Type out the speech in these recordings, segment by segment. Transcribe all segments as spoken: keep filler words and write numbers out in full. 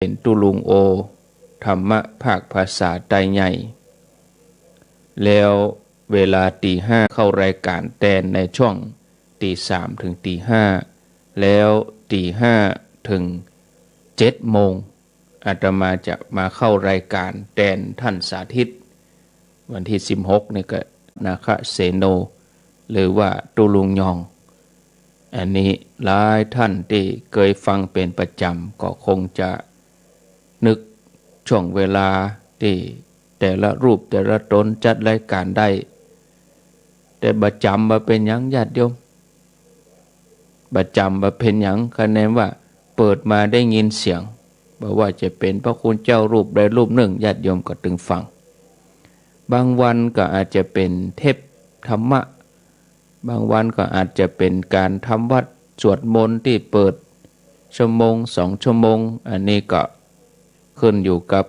เป๋นตุ๊ลุงโอ ธรรมะภาคภาษาไตใหญ่ แล้วเวลาตี๋ห้าเข้ารายก๋านแตนในช่วงตี๋สามเถิงตี๋ห้า แล้วตี๋ห้าเถิงเจ็ดโมง อาตมาจะมาเข้ารายก๋านแตนต้านสาธิต วันตี้สิบหกนี่ก็นาคเสโน หรือว่าตุ๊ลุงยอง อันนี้หลายต้านตี้เกยฟังเป๋นประจ๋ำก็คงจะนึกช่วงเวลาตี้แต่ละรูปแต่ละต๋นจัดรายก๋านได้ แต่บ่จ๋ำบ่าเป๋นหยังญาติโยม บ่จ๋ำบ่าเป๋นหยัง คะแนนว่าเปิดมาได้ยินเสียง บ่ว่าจะเป๋นพระคุณเจ้ารูปใดรูปนึ่ง ญาติโยมก็ตึงฟัง บางวันก็อาจจะเป๋นเทปธรรมะ บางวันก็อาจจะเป๋นก๋านทำวัตรสวดมนต์ตี้เปิดชั่วโมงสองชั่วโมง อันนี้ก็ขึ้นอยู่กับ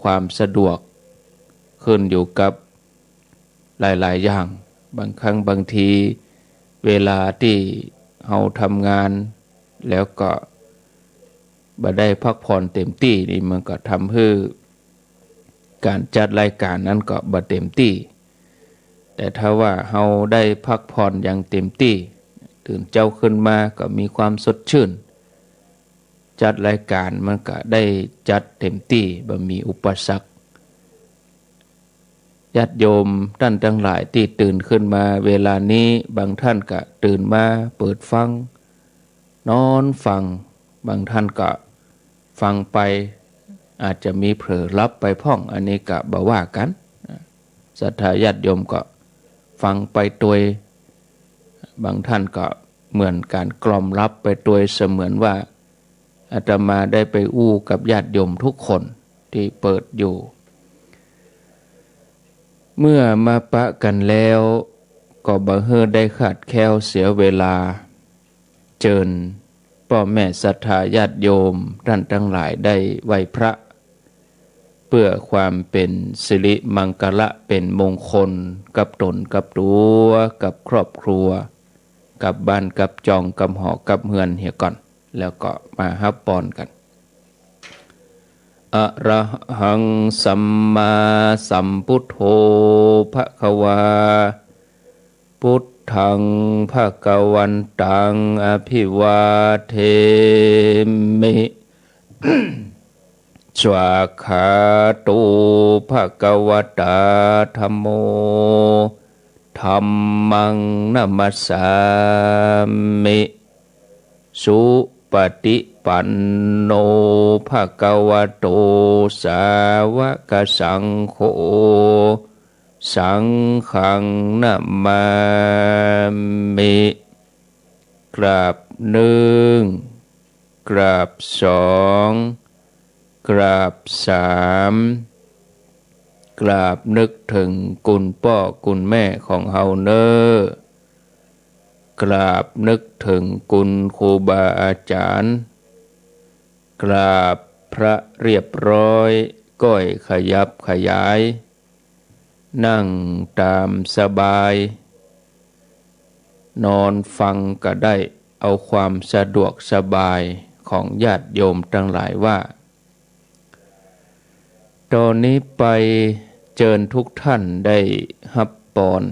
ความสะดวก ขึ้นอยู่กับหลายๆ อย่าง บางครั้งบางทีเวลาตี้เฮาทำงานแล้วก็บ่ได้พักผ่อนเต็มตี้นี่ มันก็ทำหื้อก๋านจัดรายก๋านนั้นก็บ่เต็มตี้ แต่ถ้าว่าเฮาได้พักผ่อนอย่างเต็มตี้ ตื่นเจ๊าขึ้นมาก็มีความสดชื่น จัดรายก๋านมันก็ได้จัดเต็มตี้ บ่มีอุปสรรค ญาติโยมต้านตังหลายตี้ตื่นขึ้นมาเวลานี้ บางต้านก็ตื่นมาเปิดฟัง นอนฟัง บางต้านก็ฟังไป อาจจะมีเผลอหลับไปพ่อง อันนี้ก็บ่ว่ากั๋น ศรัทธาญาติโยมก็ฟังไปตวย บางต้านก็เหมือนก๋านกล่อมหลับไปตวย เสมือนว่าอาตมาได้ไปอู้กับญาติโยมทุกคนตี้เปิดอยู่ เมื่อมาปะกั๋นแล้ว ก็บ่หื้อได้คลาดแคลนเสียเวลา เจิญป้อแม่ศรัทธาญาติโยมต้านตังหลายได้ไหว้พระ เปื้อความเป๋นสิริมังคละเป๋นมงคลกับต๋นกับตั๋ว กับครอบครัว กับบ้านกับจอง กับหอกับเฮือนเหียก่อน แล้วก็มาฮับปอนกั๋น อะระหังสัมมาสัมพุทโธภะคะวา พุทธังภะคะวันตังอะภิวาเทมิ สวากขาโตภะคะวะตาธัมโม ธัมมังนะมัสสามิ สุปะติปันโนภะคะวะโต สาวะกะสังโฆ สังฆังนะมามิ กราบนึ่ง กราบสอง กราบสาม กราบนึกเถิงคุณป้อคุณแม่ของเฮาเน่อ กราบนึกเถิงคุณครูบาอาจ๋ารย์ กราบพระเรียบร้อย ก้อยขยับขยาย นั่งต๋ามสบาย นอนฟังก็ได้ เอาความสะดวกสบายของญาติโยมตังหลายว่า ต๋อนนี้ไปเจิญทุกต้านได้ฮับปอน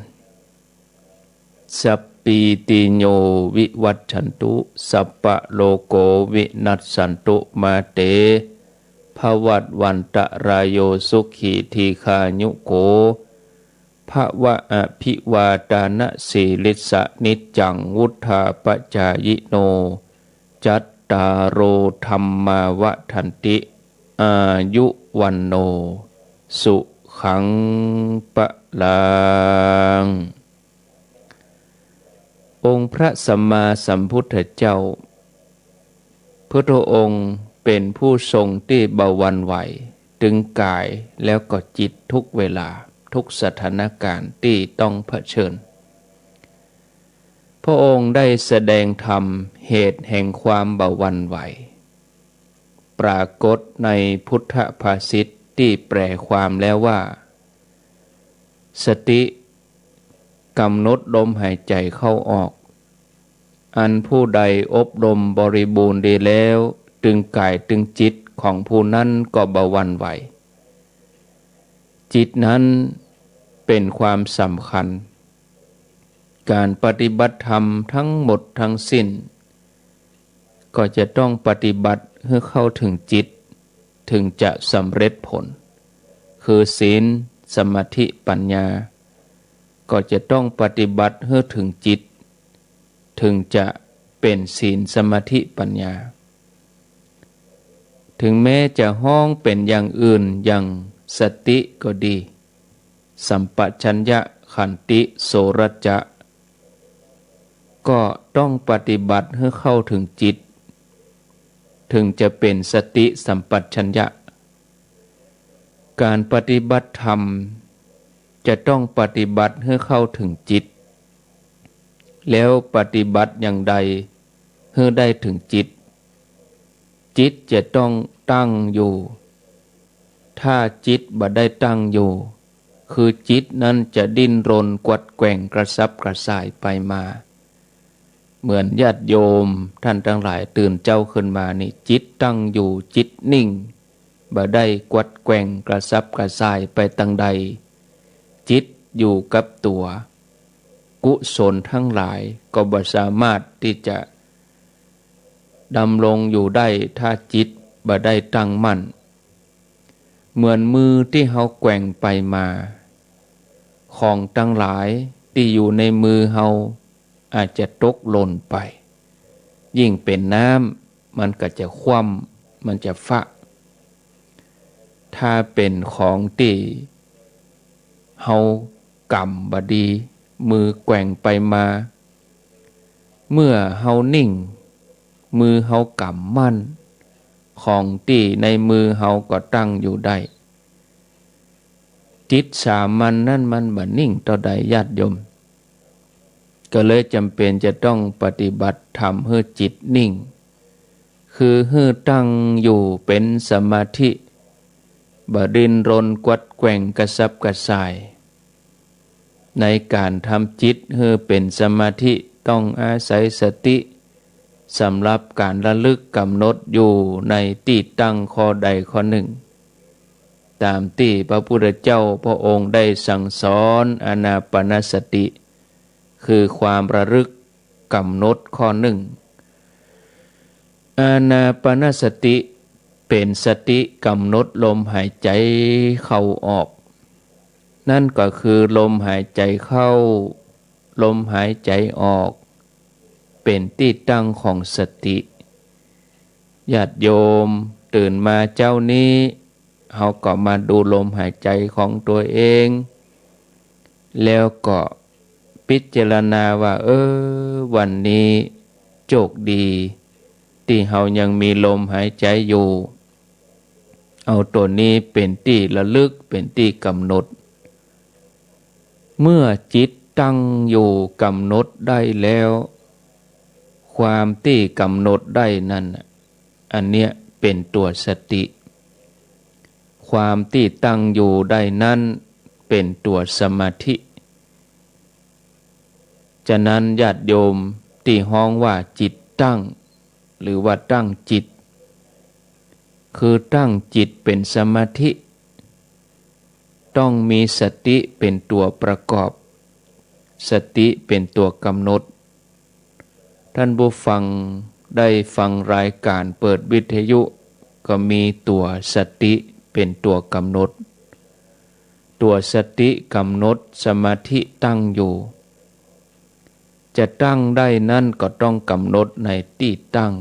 สัพพีติโยวิวัชชันตุ สัพพะโรโควินัสสันตุ มาเต ภวัตวันตะราโย สุขีทีฆายุโก ภะวะ อะภิวาทานะสีลิสสะ นิจจังวุฑฒาปะจายิโน จัตตาโร ธัมมา วัฑฒันติ อายุ วัณโณ สุขัง พะลัง องค์พระสัมมาสัมพุทธเจ้า พุทธองค์เป๋นผู้ทรงตี้บ่หวั่นไหว ตึงก๋ายแล้วก็จิตทุกเวลา ทุกสถานก๋ารณ์ตี้ต้องเผชิญ พระองค์ได้แสดงธรรมเหตุแห่งความบ่หวั่นไหว ปรากฏในพุทธภาษิตตี้แปลความแล้วว่า สติ กำหนดลมหายใจเข้าออก อันผู้ใดอบรมบริบูรณ์ดีแล้ว ตึงก๋ายตึงจิต ของผู้นั้นก็บ่หวั่นไหว จิตนั้นเป๋นความสำคัญ ก๋านปฏิบัติธรรมทั้งหมดทั้งสิ้น ก็จะต้องปฏิบัติหื้อเข้าเถิงจิต เถิงจะสำเร็จผล คือศีล สมาธิ ปัญญา ก็จะต้องปฏิบัติหื้อเถิงจิต เถิงจะเป๋นศีล สมาธิ ปัญญา เถิงแม้จะฮ้องเป๋นอย่างอื่น อย่างสติก็ดี สัมปชัญญะ ขันติ โสรัจจะ ก็ต้องปฏิบัติหื้อเข้าเถิงจิต เถิงจะเป๋นสติสัมปชัญญะ ก๋านปฏิบัติธรรมจะต้องปฏิบัติหื้อเข้าเถิงจิต แล้วปฏิบัติอย่างใดหื้อได้เถิงจิต จิตจะต้องตั้งอยู่ ถ้าจิตบ่ได้ตั้งอยู่ คือจิตนั้นจะดิ้นรนกวัดแกว่งกระสับกระส่ายไปมา เหมือนญาติโยมท่านตังหลายตื่นเจ๊าขึ้นมานี่ จิตตั้งอยู่ จิตนิ่ง บ่ได้กวัดแกว่งกระสับกระส่ายไปตางใด จิตอยู่กับตั๋ว กุศลทั้งหลายก็บ่สามารถตี้จะดำรงอยู่ได้ ถ้าจิตบ่ได้ตั้งมั่น เหมือนมือตี้เฮาแกว่งไปมา ของตังหลายตี้อยู่ในมือเฮาอาจจะตกหล่นไป ยิ่งเป๋นน้ำมันก็จะคว่ำ มันจะฟะ ถ้าเป๋นของตี้เฮากำบ่ดี มือแกว่งไปมา เมื่อเฮานิ่ง มือเฮากำมั่น ของตี้ในมือเฮาก็ตั้งอยู่ได้ จิตสามัญนั้นมันบ่นิ่งเต้าใด ญาติโยม ก็เลยจ๋ำเป๋นจะต้องปฏิบัติธรรมหื้อจิตนิ่ง คือหื้อตั้งอยู่เป๋นสมาธิ บ่ดิ้นรนกวัดแกว่งกระสับกระส่าย ในก๋านทำจิตหื้อเป๋นสมาธิต้องอาศัยสติ สำหรับก๋านระลึกกำหนดอยู่ในตี้ตั้งข้อใดข้อนึ่ง ต๋ามตี้พระพุทธเจ้าพระองค์ได้สั่งสอนอานาปานสติ คือความระลึกกำหนดข้อนึ่ง อานาปานสติเป๋นสติกำหนดลมหายใจ๋เข้าออก นั่นก็คือลมหายใจ๋เข้า ลมหายใจ๋ออก เป๋นตี้ตั้งของสติ ญาติโยมตื่นมาเจ๊านี้ เฮาก็มาดูลมหายใจ๋ของตั๋วเอง แล้วก็พิจารณาว่า เออ วันนี้โจคดีตี้เฮายังมีลมหายใจ๋อยู่ เอาตั๋วนี้เป๋นตี้ระลึก เป๋นตี้กำหนด เมื่อจิตตั้งอยู่กำหนดได้แล้ว ความตี้กำหนดได้นั้นน่ะ อันเนี้ยเป๋นตั๋วสติ ความตี้ตั้งอยู่ได้นั้นเป๋นตั๋วสมาธิ ฉะนั้นญาติโยมตี้ฮ้องว่าจิตตั้ง หรือว่าตั้งจิต คือตั้งจิตเป๋นสมาธิ ต้องมีสติเป๋นตั๋วประกอบ สติเป๋นตั๋วกำหนด ท่านผู้ฟังได้ฟังรายการเปิดวิทยุ ก็มีตั๋วสติเป๋นตั๋วกำหนด ตั๋วสติกำหนดสมาธิตั้งอยู่ จะตั้งได้นั้นก็ต้องกำหนดในตี้ตั้ง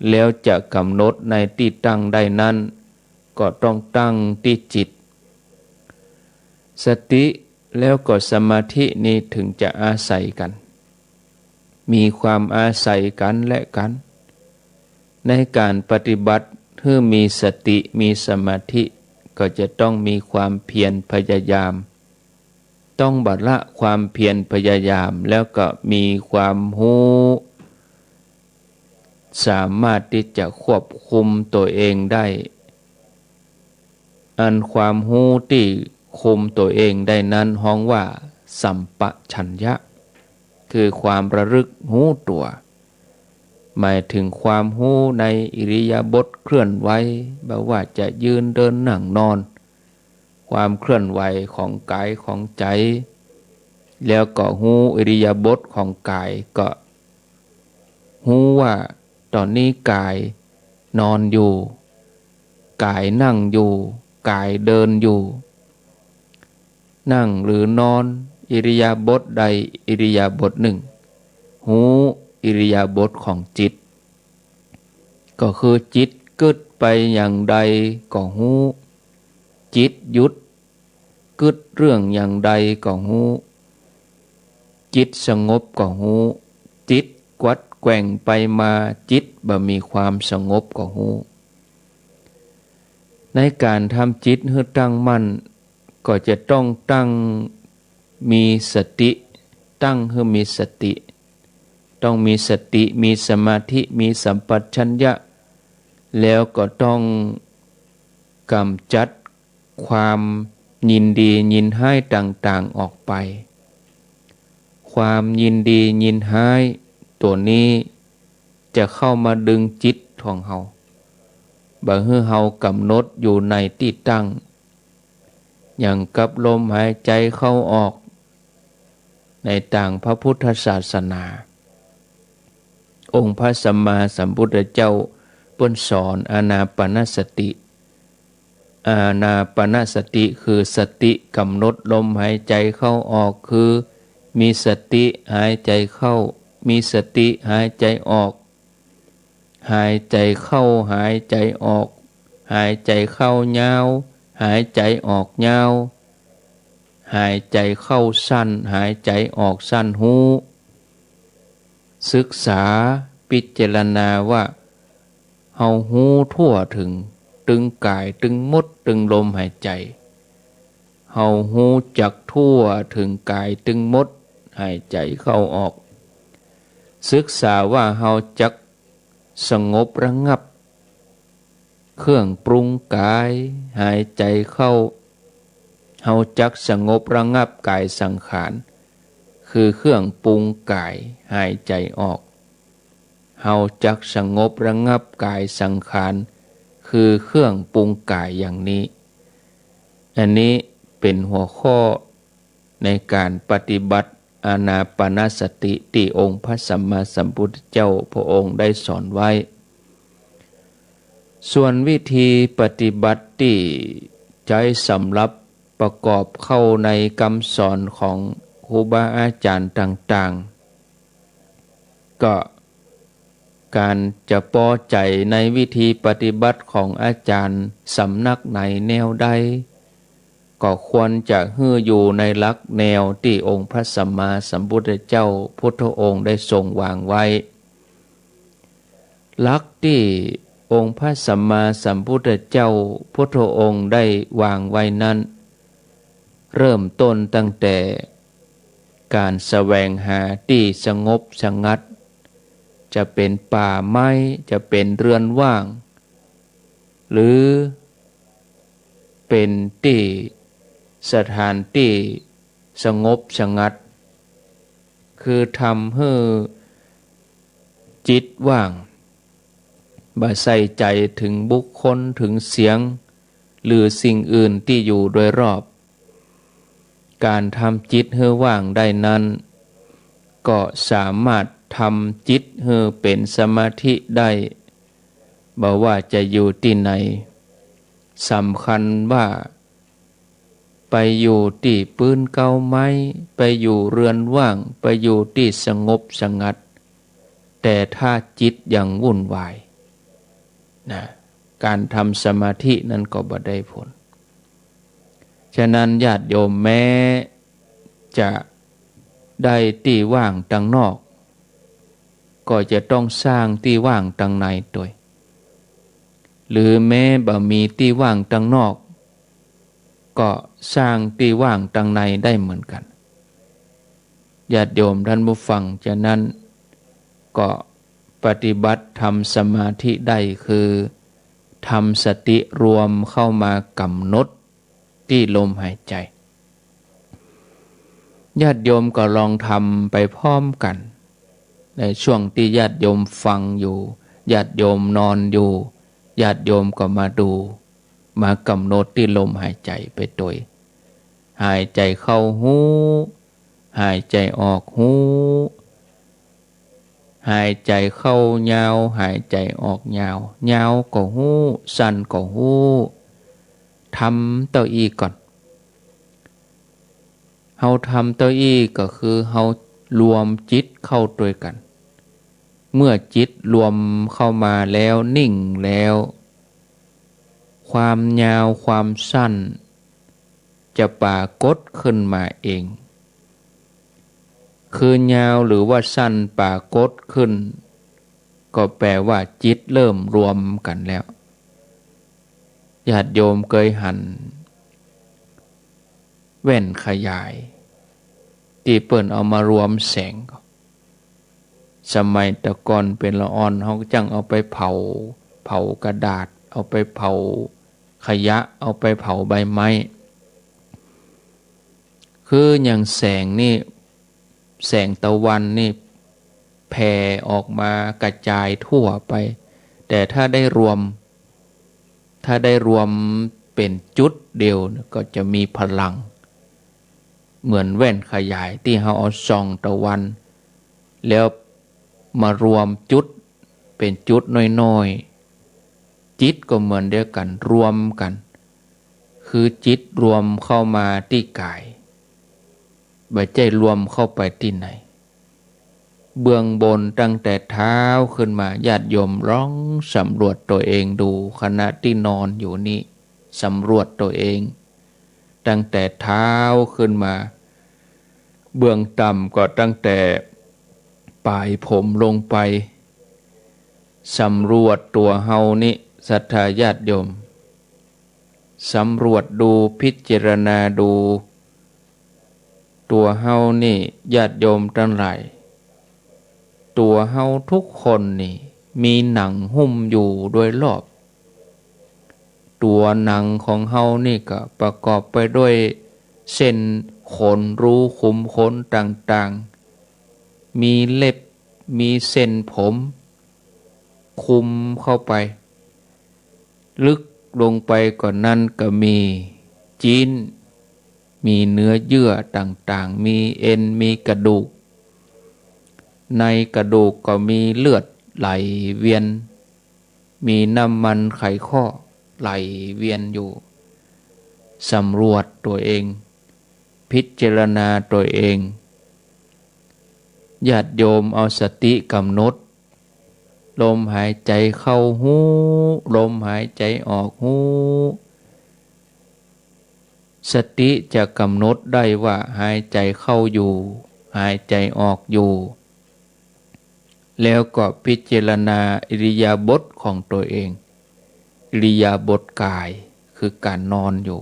แล้วจะกำหนดในตี้ตั้งได้นั้น ก็ต้องตั้งตี้จิต สติแล้วก็สมาธินี้เถิงจะอาศัยกั๋น มีความอาศัยกั๋นและกั๋น ในก๋านปฏิบัติหื้อมีสติมีสมาธิ ก็จะต้องมีความเพียรพยายาม ต้องบ่ละความเพียรพยายาม แล้วก็มีความฮู้ สามารถตี้จะควบคุมตั๋วเองได้ อันความฮู้ตี้คุมตั๋วเองได้นั้นฮ้องว่าสัมปชัญญะ คือความระลึกฮู้ตั๋ว หมายถึงความฮู้ในอิริยาบถเคลื่อนไหว บ่ว่าจะยืน เดิน นั่ง นอน ความเคลื่อนไหวของกายของใจ๋ แล้วก็ฮู้อิริยาบถของกาย ก็ฮู้ว่าต๋อนนี้กายนอนอยู่ กายนั่งอยู่ กายเดินอยู่ นั่งหรือนอน อิริยาบถใดอิริยาบถนึ่ง ฮู้อิริยาบถของจิต ก็คือจิตกึ๊ดไปอย่างใดก็ฮู้ จิตหยุดกึ๊ดเรื่องอย่างใดก็ฮู้ จิตสงบก็ฮู้ จิตกวัดแกว่งไปมา จิตบ่มีความสงบก็ฮู้ ในก๋านทำจิตหื้อตั้งมั่น ก็จะต้องตั้งมีสติ ตั้งหื้อมีสติ ต้องมีสติ มีสมาธิ มีสัมปชัญญะ แล้วก็ต้องก๋ำจัดความยินดียินฮ้ายต่างๆ ออกไป ความยินดียินฮ้ายตั๋วนี้จะเข้ามาดึงจิตของเฮา บ่หื้อเฮากำหนดอยู่ในตี้ตั้ง อย่างกับลมหายใจ๋เข้าออก ในตางพระพุทธศาสนา องค์พระสัมมาสัมพุทธเจ้าเปิ้นสอนอานาปานสติ อานาปานสติคือสติกำหนดลมหายใจ๋เข้าออก คือมีสติหายใจ๋เข้า มีสติหายใจ๋ออก หายใจ๋เข้า หายใจ๋ออก หายใจ๋เข้ายาว หายใจ๋ออกยาว หายใจ๋เข้าสั้น หายใจ๋ออกสั้น ฮู้ ศึกษาพิจารณาว่า เฮาฮู้ทั่วเถิงตึงก๋ายตึงมดตึงลมหายใจ๋ เฮาฮู้จักทั่วเถิงก๋ายตึงมดหายใจ๋เข้าออก ศึกษาว่าเฮาจักสงบระงับเครื่องปรุงก๋ายหายใจ๋เข้า เฮาจักสงบระงับก๋ายสังขาร คือเครื่องปรุงก๋ายหายใจ๋ออก เฮาจักสงบระงับก๋ายสังขาร คือเครื่องปรุงก๋ายอย่างนี้ อันนี้เป๋นหัวข้อในก๋านปฏิบัติอานาปานสติตี้องค์พระสัมมาสัมพุทธเจ้าพระองค์ได้สอนไว้ ส่วนวิธีปฏิบัติตี้ใจ๊สำหรับประกอบเข้าในกำสอนของครูบาอาจ๋ารย์ต่างๆ ก็ก๋านจะปอใจ๋ในวิธีปฏิบัติของอาจ๋ารย์สำนักไหนแนวใด ก็ควรจะหื้ออยู่ในหลักแนวตี้องค์พระสัมมาสัมพุทธเจ้าพุทธองค์ได้ทรงวางไว้ หลักตี้องค์พระสัมมาสัมพุทธเจ้าพุทธองค์ได้วางไว้นั้น เริ่มต้นตั้งแต่ก๋านแสวงหาตี้สงบสงัด จะเป๋นป่าไม้ จะเป๋นเรือนว่าง หรือเป๋นตี้สถานตี้สงบสงัด คือทำหื้อจิตว่าง บ่ใส่ใจ๋เถิงบุคคล เถิงเสียง หรือสิ่งอื่นตี้อยู่โดยรอบ ก๋านทำจิตหื้อว่างได้นั้น ก็สามารถทำจิตหื้อเป๋นสมาธิได้ บ่ว่าจะอยู่ตี้ไหน สำคัญว่าไปอยู่ตี้ปื๊นเก๊าไม้ ไปอยู่เรือนว่าง ไปอยู่ตี้สงบสงัด แต่ถ้าจิตยังวุ่นวายนะ ก๋านทำสมาธินั้นก็บ่ได้ผล ฉะนั้นญาติโยมแม้จะได้ตี้ว่างตังนอก ก็จะต้องสร้างตี้ว่างตังในตวย หรือแม้บ่มีตี้ว่างตังนอก ก็สร้างตี้ว่างตังในได้เหมือนกั๋น ญาติโยมท่านผู้ฟัง ฉะนั้นก็ปฏิบัติทำสมาธิได้ คือทำสติรวมเข้ามากำหนดตี้ลมหายใจ๋ ญาติโยมก็ลองทำไปพร้อมกั๋น ในช่วงตี้ญาติโยมฟังอยู่ ญาติโยมนอนอยู่ ญาติโยมก็มาดู มากำหนดตี้ลมหายใจ๋ไปตวย หายใจ๋เข้าฮู้ หายใจ๋ออกฮู้ หายใจ๋เข้ายาว หายใจ๋ออกยาว ยาวก็ฮู้ สั้นก็ฮู้ ทำเต้าอี้ก่อน เฮาทำเต้าอี้ก็คือเฮารวมจิตเข้าตวยกั๋น เมื่อจิตรวมเข้ามาแล้ว นิ่งแล้ว ความยาวความสั้นจะปรากฏขึ้นมาเอง คือยาวหรือว่าสั้นปรากฏขึ้น ก็แปลว่าจิตเริ่มรวมกั๋นแล้ว ญาติโยมเกยหันแว่นขยาย ตี้เปิ้นเอามารวมแสงก่อ สมัยแต่ก่อนเป๋นละอ่อน เฮาก็จั่งเอาไปเผา เผากระดาษ เอาไปเผาขยะ เอาไปเผาใบไม้ คืออย่างแสงนี่ แสงตะวันนี่แผ่ออกมากระจายทั่วไป แต่ถ้าได้รวม ถ้าได้รวมเป๋นจุดเดียวเนี่ย ก็จะมีพลัง เหมือนแว่นขยายตี้เฮาเอาส่องตะวัน แล้วมารวมจุดเป๋นจุดน้อยๆ จิตก็เหมือนเดียวกั๋น รวมกั๋น คือจิตรวมเข้ามาตี้กาย บ่ใจ้รวมเข้าไปตี้ไหน เบื้องบนตั้งแต่เท้าขึ้นมา ญาติโยมลองสำรวจตัวเองดู ขณะตี้นอนอยู่นี่ สำรวจตัวเอง ตั้งแต่เท้าขึ้นมา เบื้องต่ำก็ตั้งแต่ป๋ายผมลงไป สำรวจตั๋วเฮานี่ ศรัทธาญาติโยม สำรวจดู พิจารณาดู ตั๋วเฮานี่ ญาติโยมตังหลาย ตั๋วเฮาทุกคนนี่ มีหนังหุ้มอยู่โดยรอบ ตั๋วหนังของเฮานี่ก็ประกอบไปด้วยเส้นขน รูขุมขนต่างๆ มีเล็บ มีเส้นผม คุมเข้าไป ลึกลงไปกว่านั้นก็มีจิ๊น มีเนื้อเยื่อต่างๆ มีเอ็น มีกระดูก ในกระดูกก็มีเลือดไหลเวียน มีน้ำมันไขข้อไหลเวียนอยู่ สำรวจตั๋วเอง พิจารณาตั๋วเอง ญาติโยมเอาสติกำหนด ลมหายใจ๋เข้าฮู้ ลมหายใจ๋ออกฮู้ สติจะกำหนดได้ว่าหายใจ๋เข้าอยู่ หายใจ๋ออกอยู่ แล้วก็พิจารณาอิริยาบถของตั๋วเอง อิริยาบถกาย คือก๋านนอนอยู่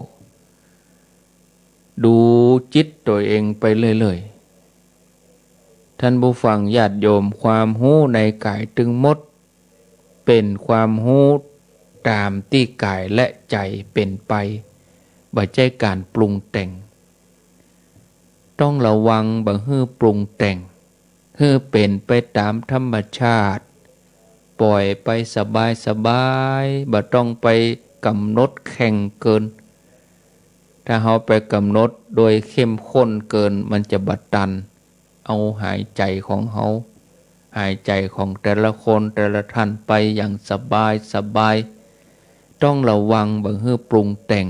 ดูจิตตั๋วเองไปเรื่อยๆ ท่านผู้ฟังญาติโยม ความฮู้ในกายตึงหมด เป๋นความฮู้ต๋ามตี้กายและใจ๋เป๋นไป บ่ใจ้ก๋านปรุงแต่ง ต้องระวังบ่หื้อปรุงแต่ง หื้อเป๋นไปต๋ามธรรมชาติ ป่อยไปสบายๆ บ่ต้องไปกำหนดเข่งเกิน ถ้าเฮาไปกำหนดโดยเข้มข้นเกิน มันจะบ่ตัน เอาหายใจ๋ของเฮา หายใจ๋ของแต่ละคนแต่ละท่านไปอย่างสบายๆ ต้องระวังบ่หื้อปรุงแต่ง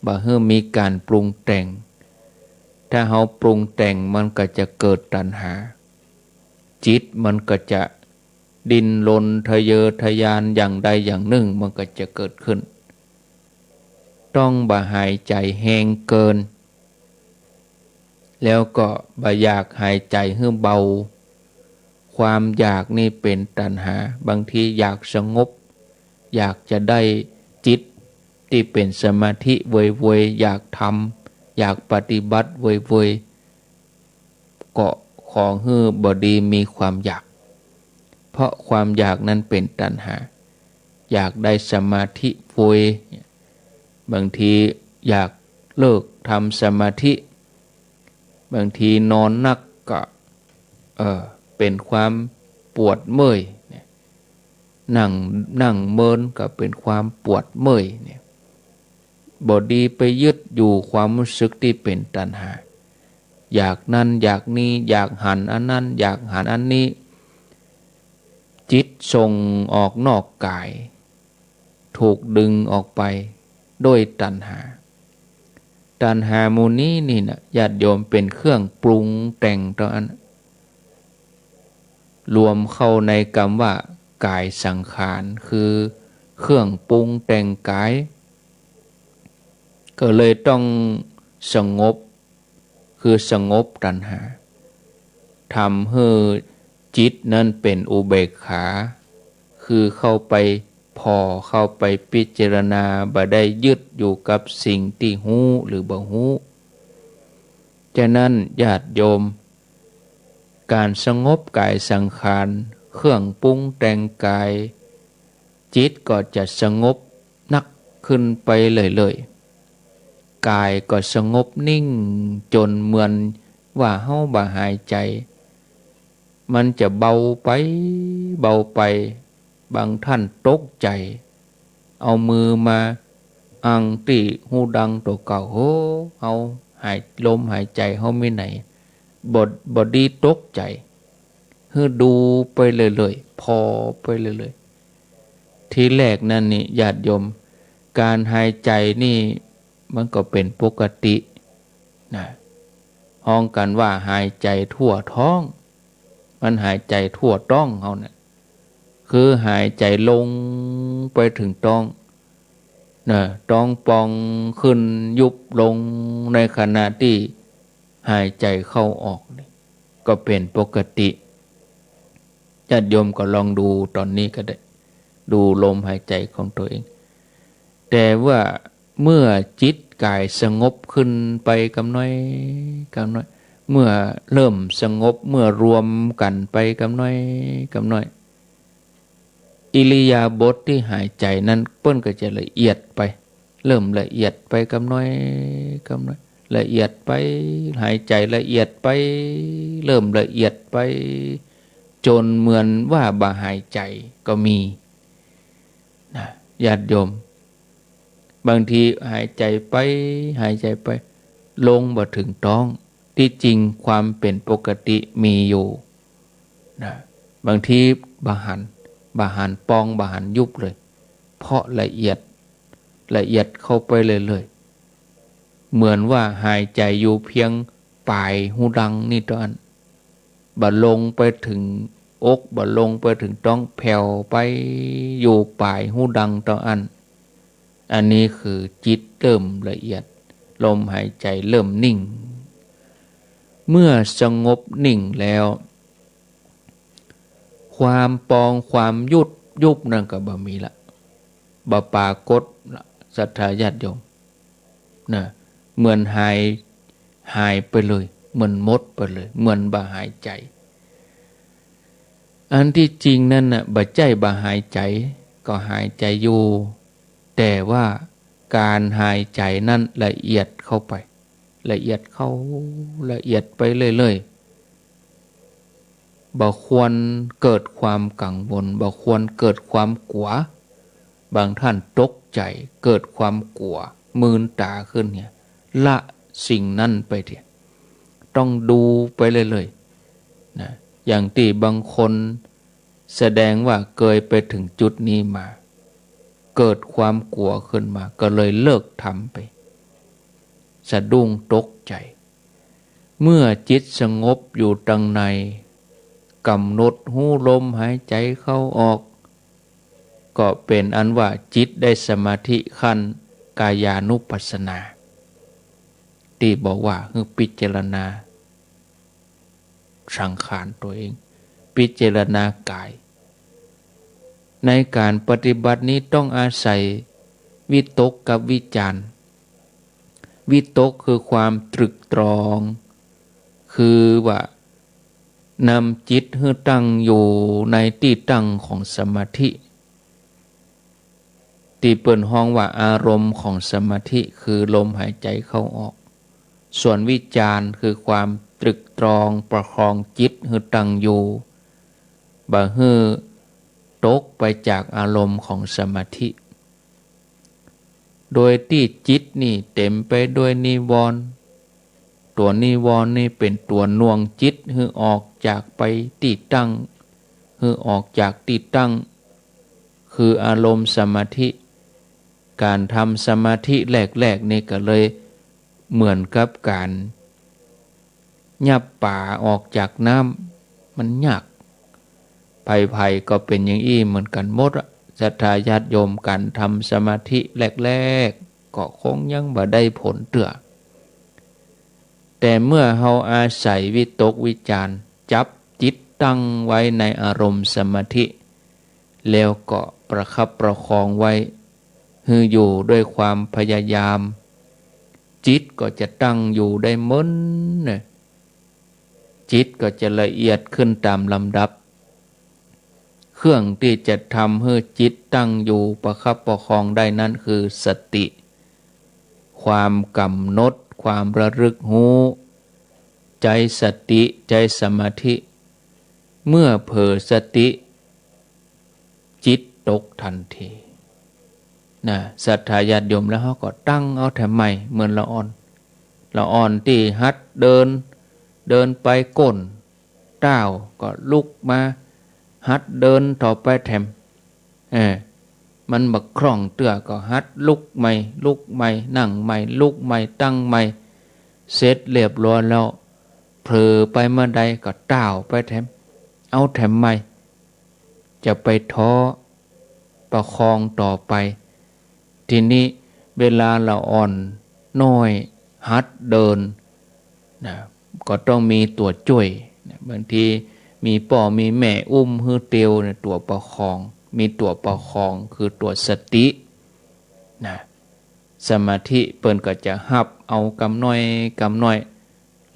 บ่หื้อมีก๋านปรุงแต่ง ถ้าเฮาปรุงแต่งมันก็จะเกิดตัณหา จิตมันก็จะดิ้นรนทะเยอทะยานอย่างใดอย่างหนึ่ง มันก็จะเกิดขึ้น ต้องบ่หายใจ๋แฮงเกิน แล้วก็บ่อยากหายใจ๋หื้อเบา ความอยากนี่เป๋นตัณหา บางทีอยากสงบ อยากจะได้จิตตี้เป๋นสมาธิเวยๆ อยากทำ อยากปฏิบัติเวยๆ ก็ขอหื้อบ่ดีมีความอยาก เพราะความอยากนั้นเป๋นตัณหา อยากได้สมาธิเวย บางทีอยากเลิกทำสมาธิ บางทีนอนนักก็ เออ เป๋นความปวดเมื่อยเนี่ย นั่ง นั่งเมินก็เป๋นความปวดเมื่อยเนี่ย บ่ดีไปยึดอยู่ความรู้สึกตี้เป๋นตัณหา อยากนั้นอยากนี้ อยากหันอันนั้น อยากหันอันนี้ จิตส่งออกนอกก๋าย ถูกดึงออกไปด้วยตัณหา ตัณหาหมู่นี้นี่นะ ญาติโยม เป๋นเครื่องปรุงแต่งเต้าอั้น รวมเข้าในกำว่ากายสังขาร คือเครื่องปรุงแต่งกาย ก็เลยต้องสงบ คือสงบตัณหา ทำหื้อจิตนั้นเป๋นอุเบกขา คือเข้าไปผ่อ เข้าไปพิจารณา บ่ได้ยึดอยู่กับสิ่งตี้ฮู้หรือบ่ฮู้ ฉะนั้นญาติโยม ก๋านสงบกายสังขาร เครื่องปรุงแต่งกาย จิตก็จะสงบนักขึ้นไปเรื่อยๆ กายก็สงบนิ่งจ๋นเหมือนว่าเฮาบ่หายใจ๋ มันจะเบาไป เบาไป บางท่านตกใจ๋ เอามือมาอังตี้ฮูดังตั๋วเก่า โห เฮาหาย ลมหายใจ๋เฮามีไหน บ่ บ่ดีตกใจ๋ หื้อดูไปเรื่อยๆ ผ่อไปเรื่อยๆ ทีแรกนั้นนี่ญาติโยม ก๋านหายใจ๋นี่มันก็เป๋นปกตินะ ฮ้องกั๋นว่าหายใจ๋ทั่วต๊อง มันหายใจ๋ทั่วต๊องเฮาเนี่ย คือหายใจ๋ลงไปเถิงต๊องนะ ต๊องป่องขึ้นยุบลง ในขณะตี้หายใจ๋เข้าออกนี่ ก็เป๋นปกติ ญาติโยมก็ลองดูต๋อนนี้ก็ได้ ดูลมหายใจ๋ของตั๋วเอง แต่ว่าเมื่อจิตก๋ายสงบขึ้นไปกำน้อยกำน้อย เมื่อเริ่มสงบ เมื่อรวมกั๋นไปกำน้อยกำน้อย อิริยาบถตี้หายใจ๋นั้นเปิ้นก็จะละเอียดไป เริ่มละเอียดไปกำน้อยกำน้อย ละเอียดไป หายใจ๋ละเอียดไป เริ่มละเอียดไป จ๋นเหมือนว่าบ่หายใจ๋ก็มีนะ ญาติโยม บางทีหายใจ๋ไป หายใจ๋ไป ลงบ่เถิงต๊อง ตี้จริงความเป๋นปกติมีอยู่นะ บางทีบ่หัน บ่หันป่อง บ่หันยุบเลย เพราะละเอียด ละเอียดเข้าไปเรื่อยๆ เหมือนว่าหายใจ๋อยู่เพียงป๋ายฮูดังนี่เต้าอั้น บ่ลงไปเถิงอก บ่ลงไปเถิงต๊อง แผ่วไปอยู่ป๋ายฮูดังเต้าอั้น อันนี้คือจิตเริ่มละเอียด ลมหายใจ๋เริ่มนิ่ง เมื่อสงบนิ่งแล้ว ความป่องความยุบ ยุบนั่นก็บ่มีละ บ่ปรากฏละ ศรัทธาญาติโยมนะ เหมือนหาย หายไปเลย เหมือนหมดไปเลย เหมือนบ่หายใจ๋ อันตี้จริงนั้นน่ะ บ่ใจ้บ่หายใจ๋ ก็หายใจ๋อยู่ แต่ว่าก๋านหายใจ๋นั้นละเอียดเข้าไป ละเอียดเข้า ละเอียดไปเรื่อยๆ บ่ควรเกิดความกังวล บ่ควรเกิดความกั๋ว บางท่านตกใจ๋ เกิดความกั๋ว มืนต๋าขึ้นเนี่ย ละสิ่งนั้นไปเถอะ ต้องดูไปเรื่อยๆ นะ อย่างตี้บางคนแสดงว่าเกยไปเถิงจุดนี้มา เกิดความกั๋วขึ้นมา ก็เลยเลิกทำไป สะดุ้งตกใจ๋ เมื่อจิตสงบอยู่ตังใน ก๋ำหนดฮู้ลมหายใจ๋เข้าออก ก็เป๋นอันว่าจิตได้สมาธิขั้นกายานุปัสสนา ตี้บอกว่าหื้อพิจารณาสังขารตั๋วเอง พิจารณากาย ในก๋านปฏิบัตินี้ต้องอาศัยวิตกกับวิจาร วิตกคือความตรึกตรอง คือว่านำจิตหื้อตั้งอยู่ในตี้ตั้งของสมาธิ ตี้เปิ้นฮ้องว่าอารมณ์ของสมาธิคือลมหายใจ๋เข้าออก ส่วนวิจารคือความตรึกตรองประคองจิตหื้อตั้งอยู่ บ่หื้อตกไปจากอารมณ์ของสมาธิ โดยตี้จิตนี่เต๋มไปด้วยนิวรณ์ ตั๋วนิวรณ์นี่เป๋นตั๋วหน่วงจิตหื้อออกจากไปตี้ตั้ง หื้อออกจากตี้ตั้ง คืออารมณ์สมาธิ ก๋านทำสมาธิแรกๆ นี่ก็เลยเหมือนกับก๋าน ยับป๋าออกจากน้ำ มันยาก ใผๆ ก็เป๋นอย่างอี้เหมือนกั๋นหมดอะ ศรัทธาญาติโยม ก๋านทำสมาธิแรกๆ ก็คงยังบ่ได้ผลเตื้อ แต่เมื่อเฮาอาศัยวิตกวิจารจับจิตตั้งไว้ในอารมณ์สมาธิ แล้วก็ประคับประคองไว้ หื้ออยู่ด้วยความพยายาม จิตก็จะตั้งอยู่ได้เมินนะ จิตก็จะละเอียดขึ้นต๋ามลำดับ เครื่องตี้จะทำหื้อจิตตั้งอยู่ประคับประคองได้นั้นคือสติ ความกำหนด ความระลึกฮู้ ใจ๊สติ ใจ๊สมาธิ เมื่อเผลอสติ จิตตกตันที นะ ศรัทธาญาติโยม แล้วเฮาก็ตั้งเอาแถมใหม่ เหมือนละอ่อน ละอ่อนตี้หัดเดิน เดินไปก้น ต้าวก็ลุกมาหัดเดินต่อไปแถม เออ มันบ่คล่องเตื้อก็หัดลุกใหม่ ลุกใหม่ นั่งใหม่ ลุกใหม่ ตั้งใหม่ เสร็จเรียบร้อยแล้ว เผลอไปเมื่อใดก็ต้าวไปแถม เอาแถมใหม่ จะไปท้อ ประคองต่อไป ทีนี้เวลาละอ่อนน้อยหัดเดินนะ ก็ต้องมีตั๋วจ้วยนะ บางทีมีป้อมีแม่อุ้มหื้อเตียวนะ ตั๋วประคอง มีตั๋วประคองคือตั๋วสตินะ สมาธิเปิ้นก็จะฮับเอากำน้อยกำน้อย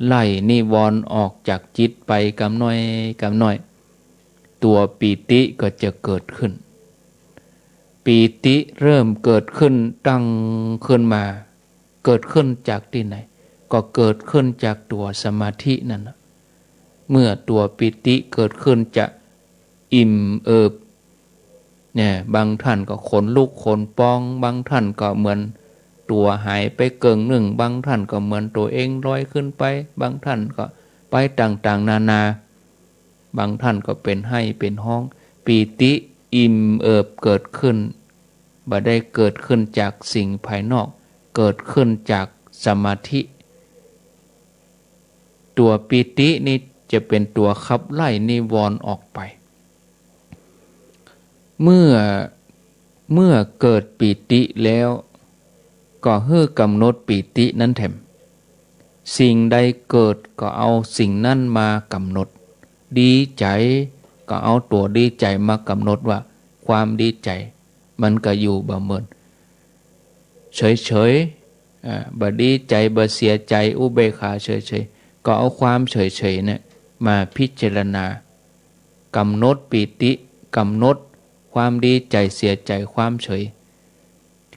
ไล่นิวรณ์ออกจากจิตไปกำน้อยกำน้อย ตั๋วปีติก็จะเกิดขึ้น ปีติเริ่มเกิดขึ้นตั้งขึ้นมา เกิดขึ้นจากตี้ไหน ก็เกิดขึ้นจากตั๋วสมาธินั่นน่ะ เมื่อตั๋วปีติเกิดขึ้นจะอิ่มเอิบ เนี่ย บางท่านก็ขนลุกขนพอง บางท่านก็เหมือนตั๋วหายไปเกิ่งนึ่ง บางท่านก็เหมือนตั๋วเองลอยขึ้นไป บางท่านก็ไปต่างๆ นานา บางท่านก็เป๋นไห้เป๋นฮ้อง ปีติอิ่มเอิบเกิดขึ้น บ่ได้เกิดขึ้นจากสิ่งภายนอก เกิดขึ้นจากสมาธิ ตั๋วปีตินี่จะเป๋นตั๋วขับไล่นิวรณ์ออกไป เมื่อ เมื่อเกิดปีติแล้ว ก็หื้อกำหนดปีตินั้นแถม สิ่งใดเกิดก็เอาสิ่งนั้นมากำหนด ดีใจ๋ก็เอาตั๋วดีใจ๋มากำหนดว่าความดีใจ๋ มันก็อยู่บ่เมิน เฉยๆ อ่า บ่ดีใจ๋ บ่เสียใจ๋ อุเบกขาเฉยๆ ก็เอาความเฉยๆ เนี่ยมาพิจารณา กำหนดปีติ กำหนดความดีใจ๋เสียใจ๋ ความเฉย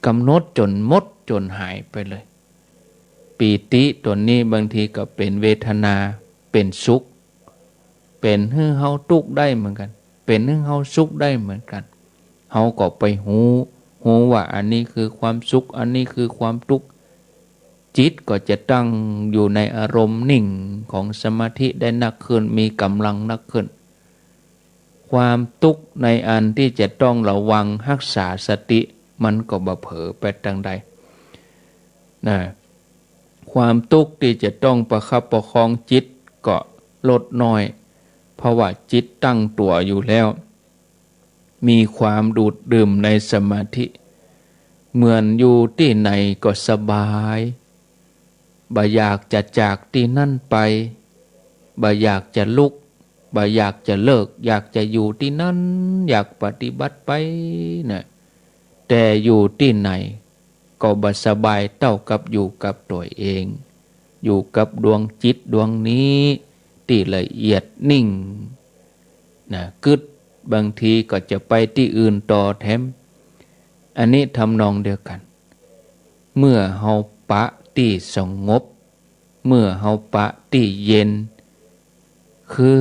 กำหนดจ๋นหมดจ๋นหายไปเลย ปีติตั๋วนี้บางทีก็เป๋นเวทนา เป๋นสุข เป๋นหื้อเฮาตุ๊กข์ได้เหมือนกั๋น เป๋นหื้อเฮาสุขได้เหมือนกั๋น เฮาก็ไปฮู้ ฮู้ว่าอันนี้คือความสุข อันนี้คือความตุ๊กข์ จิตก็จะตั้งอยู่ในอารมณ์นิ่งของสมาธิได้นักขึ้น มีก๋ำลังนักขึ้น ความตุ๊กข์ในอันตี้จะต้องระวังฮักษาสติ มันก็บ่เผลอไปตางใด นะ ความตุ๊กข์ตี้จะต้องประคับประคองจิตก็ลดน้อย เพราะว่าจิตตั้งตั๋วอยู่แล้ว มีความดูดดื่มในสมาธิ เหมือนอยู่ตี้ไหนก็สบาย บ่อยากจะจากตี้นั่นไป บ่อยากจะลุก บ่อยากจะเลิก อยากจะอยู่ตี้นั่น อยากปฏิบัติไปนะ แต่อยู่ตี้ไหนก็บ่สบายเต้ากับอยู่กับตั๋วเอง อยู่กับดวงจิตดวงนี้ตี้ละเอียดนิ่งนะ กึ๊ด บางทีก็จะไปตี้อื่นต่อแถม อันนี้ทำนองเดียวกั๋น เมื่อเฮาปะตี้สงบ เมื่อเฮาปะตี้เย็น คือ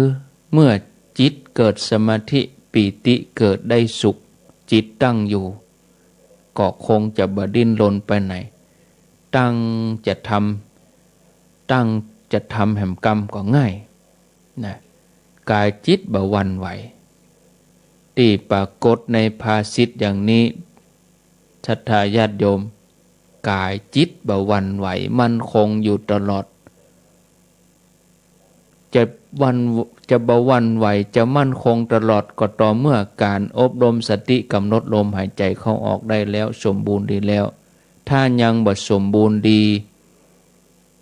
เมื่อจิต เกิดสมาธิปีติ เกิดได้สุข จิตตั้งอยู่ ก็คงจะบ่ดิ้นรนไปไหน ตั้งจะทำ ตั้งจะทำแหมกำก็ง่ายนะ ก๋ายจิตบ่หวั่นไหว ตี้ปรากฏในภาษิตอย่างนี้ ศรัทธาญาติโยม ก๋ายจิตบ่หวั่นไหว มั่นคงอยู่ตลอด จะหวั่น จะบ่หวั่นไหว จะมั่นคงตลอด ก็ต่อเมื่อก๋านอบรมสติกำหนดลมหายใจเข้าออกได้แล้ว สมบูรณ์ดีแล้ว ถ้ายังบ่สมบูรณ์ดี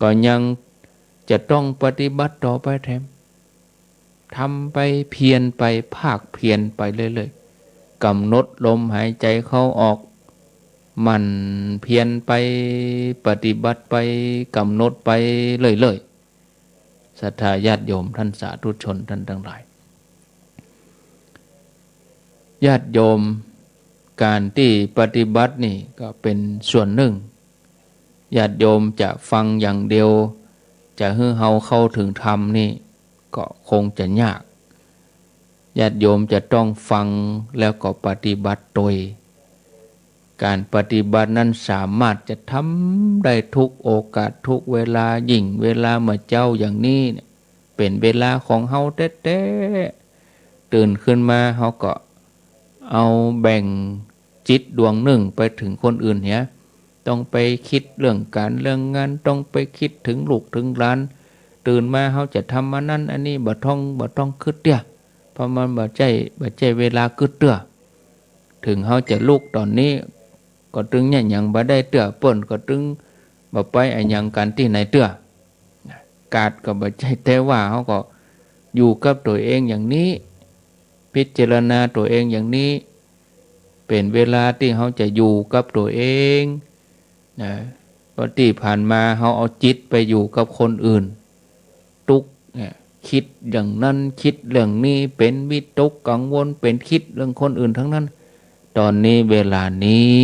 ก็ยังจะต้องปฏิบัติต่อไปแถม ทำไป เพียรไป ภาคเพียรไปเรื่อยๆ กำหนดลมหายใจเข้าออก หมั่นเพียรไป ปฏิบัติไป กำหนดไปเรื่อยๆ ศรัทธาญาติโยมท่านสาธุชนท่านทั้งหลาย ญาติโยม ก๋านตี้ปฏิบัตินี่ก็เป๋นส่วนนึ่ง ญาติโยมจะฟังอย่างเดียว จะหื้อเฮาเข้าถึงธรรมนี่ก็คงจะยาก ญาติโยมจะต้องฟังแล้วก็ปฏิบัติตวย ก๋านปฏิบัตินั้นสามารถจะทำได้ทุกโอกาสทุกเวลา ยิ่งเวลาเมื่อเจ๊าอย่างนี้เนี่ย เป๋นเวลาของเฮาแต๊ๆ ตื่นขึ้นมาเฮาก็เอาแบ่งจิตดวงนึ่งไปเถิงคนอื่นเหีย ต้องไปกึ๊ดเรื่องก๋านเรื่องงาน ต้องไปกึ๊ดเถิงลูกเถิงหลาน ตื่นมาเฮาจะทำอันนั้นอันนี้ บ่ต้อง บ่ต้องกึ๊ดเตื้อ เพราะมันบ่ใจ้ บ่ใจ้เวลากึ๊ดเตื้อ เถิงเฮาจะลุกต๋อนนี้ ก็ตึงเยียะหยังบ่ได้เตื้อ เปิ้นก็ตึงบ่ไปอะหยังกั๋นตี้ไหนเตื้อ กาดก็บ่ใจ้ แต่ว่าเฮาก็อยู่กับตั๋วเองอย่างนี้ พิจารณาตั๋วเองอย่างนี้ เป๋นเวลาตี้เฮาจะอยู่กับตั๋วเองนะ เพราะตี้ผ่านมาเฮาเอาจิตไปอยู่กับคนอื่น ตุ๊กข์เนี่ย กึ๊ดอย่างนั้น กึ๊ดเรื่องนี้ เป๋นวิตกกังวล เป๋นกึ๊ดเรื่องคนอื่นทั้งนั้น ต๋อนนี้เวลานี้